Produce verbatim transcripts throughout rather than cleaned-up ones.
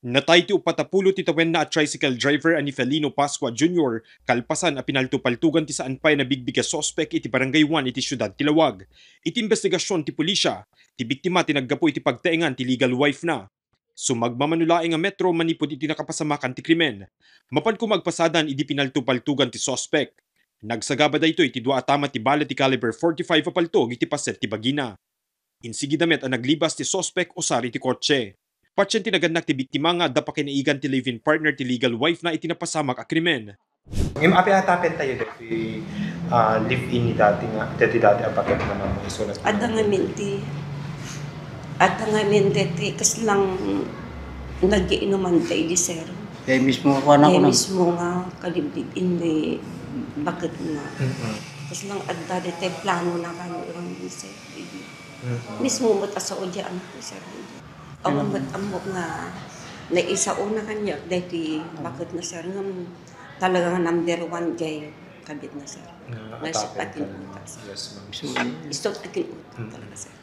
Natay ti uppat a pulo ti tawenna a tricycle driver a ni Felino Pascua Junior kalpasan a pinaltupaltugan ti saan pay a nabigbig a suspek iti Barangay one iti siudad ti Laoag. Iti imbestigasion ti pulisya, ti biktima ti naggapu iti pagtaengan ti legal wife na. Sumagmamano laeng a metro manipud iti nakapasamakan ti krimen. Mapan koma agpasadan idi pinaltupaltugan ti suspek. Nagsagaba daytoy iti dua a tama ti bala ti caliber forty-five a paltog iti paset ti bagina. Insigida met a naglibas ti suspek usar iti kotse. Patien ti nagannak ti biktima nga adda pakinagan ti live-in partner ti legal wife na iti napasamak a krimen. Ngem apay a tapen tayo dagiti, ah, live-in ni dati nga, dati, dati a baketna, ma'am, isu na. Adda ngamin ti, adda ngamin deti, kaslang nagiinuman tayo di, sir. Kaya mismo, kuwan ako. Kaya na mismo nga kalibig indi baketna. Mm-mm. Kaslang adda deti plano na kano, sir. Mm-mm. Mismo met a saudi anak ko, sir. Awan met ammo nga naisaona kaniak deti baketna, sir, ngem talaga nga number one jay kabit na, sir. Nga, nga isu ti akin utak, sir. Yes, ma'am. Isu ti akin utak talaga, sir.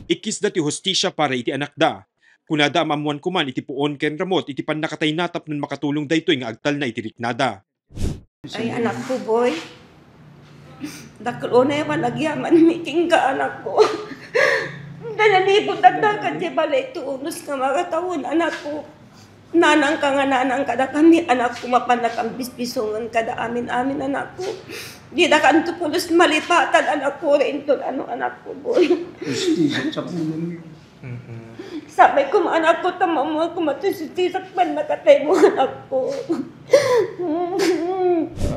Ikkisda ti hustisya para iti anakda. Kunada a maammoan koman iti puon ken ramut iti pannakatayna tapno makatulong daytoy nga agtalna iti riknada. Ay, anakko, boy. Dakkel unay man agyaman mi kenka, anakko. Nananipod adda ka di balay ti unos nga makatawen, anakko. Nanangka nga nanang kadakami, anakko, mapan nakambisbisongen kada amin-amin, anakko. Dida kanto pulos malipatan, anakko, rinton ano, anakko, boy. Hustisya sa pulong. Mm-mm. Sapay ko, anakko, ta maammoan ko, matusutisak man nakatay mo, anakko.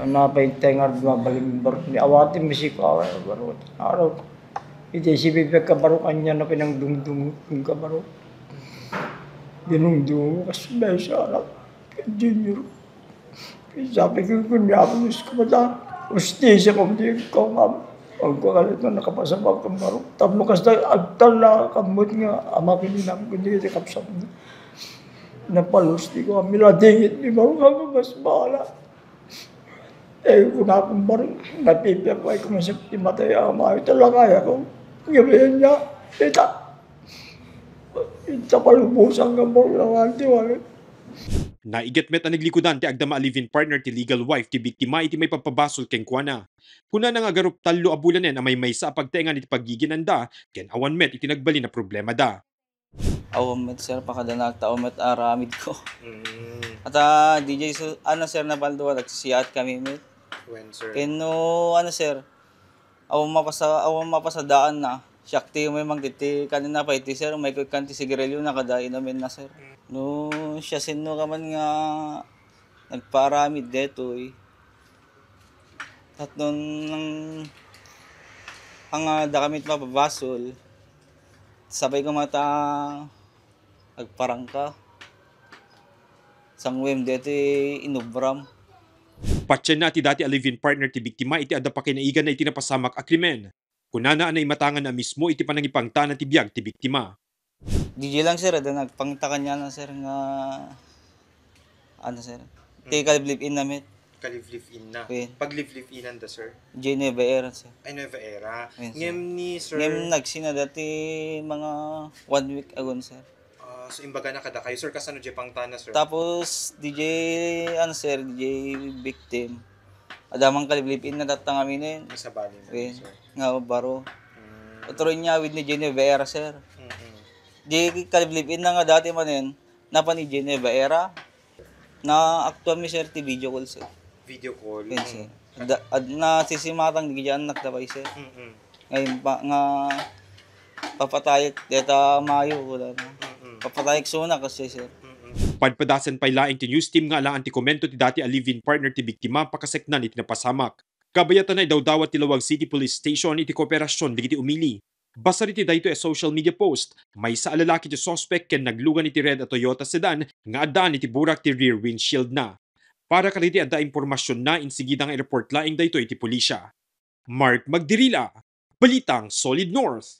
Napay tengar, mabaling barok ni awatin, misiko away, barok. Araw. Iti si Bebe ka barok, anya na pinangdungdung ka barok. Dinungdung, kas besa, anak. Junior. Sabi ko, "Kun Apo Dios ko, mata, hustisya ko, di ko, ma'am." Ang ko, kalit na nakapasamak ang barok. Tapno kasta, agtal na kamot nga, ama, kininam ko, di kapsam. Napalus, di ko, "Amila dingit ni barok, ang mas bahala." Eh, kun akong barok, napipiak ko, ay kumasip, di matay, ama, ito lang kaya ko. Gabi niya, ita. Ita palubusan ka, barok, lang, anti, wala. Naiget met a naglikudan ti agdama a live-in partner ti legal wife ti biktima iti maipapabasol kenkuana. Kunana nga agarup tallo a bulanen a maymaysa a pagtaengan iti paggiginanda ken awan met iti nagbalin a problemada. Awan met, sir, pakadanak ta awan met aramid ko. Mm. Ata, D J, su-, ano, sir, napalduan, nagsisiat kami met. When, sir? Ken no, ano, sir, awan mapasa-, awan mapasadaan na. Siak ti umay mangtiti kanina pa iti, sir, may kan ti sigarilyo na kada inumin na, sir. Mm. No, siya sinno ka man nga nagpaaramid detoy. Tapno nang, ang, ah, da kami mapabasol, sapay ko mata agparangka. Sangwem deti inubram. Patienna ti dati a live-in partner ti biktima iti adda pakinaigana iti napasamak a krimen. Kunana a naimatangan a mismo iti panangipangtana ti biag ti biktima. D J lang, sir, adda nagpangta kaniana, sir, nga, ano, sir? Ti, mm, kalib-live-in na met. Kalib-live-in na. Wen. Pag-live-live-inan da, sir? Di Nueva Era, sir. Ay, Nueva Era. Wen, sir. Ngem ni sir. Ngem nagsina dati mga one week ago, sir. Ah, so, imbaga na kada kayo, sir, kasano di pangtana, sir? Tapos, D J, ano, sir, D J victim. Adda man kalib-live-in na datang aminen. Masabali na, wen, sir. Nga baro. Mm. Utro niya with ni Jenny Vera, sir. Mm-mm. Di kalib-live-in na nga dati manen, napan ni Jenny Vera. Na aktual mi, sir, ti video call, sir. Video call? Wen, sir. Mm. Ad-, ad-, nasisimatang di kaya anak da pay, sir. Mm-mm. Ngayon pa, nga papatayek, deta mayo, wala na. Mm-mm. Papatayek suna kasi, sir. Mm-mm. Padpadasen pay laeng ti news team nga alaan ti komento ti dati a live-in partner ti biktima pakaseknan iti napasamak. Kabayatan a idawdawat ti Laoag City Police Station iti kooperasyon dagiti umili. Basar iti daytoy a social media post, maysa a lalaki ti suspek ken naglugan iti red a Toyota sedan nga addaan iti burak ti rear windshield na. Para kadagiti adda impormasion na, insigida nga i-report laeng daytoy iti pulisya. Mark Magdirila, Balitang Solid North.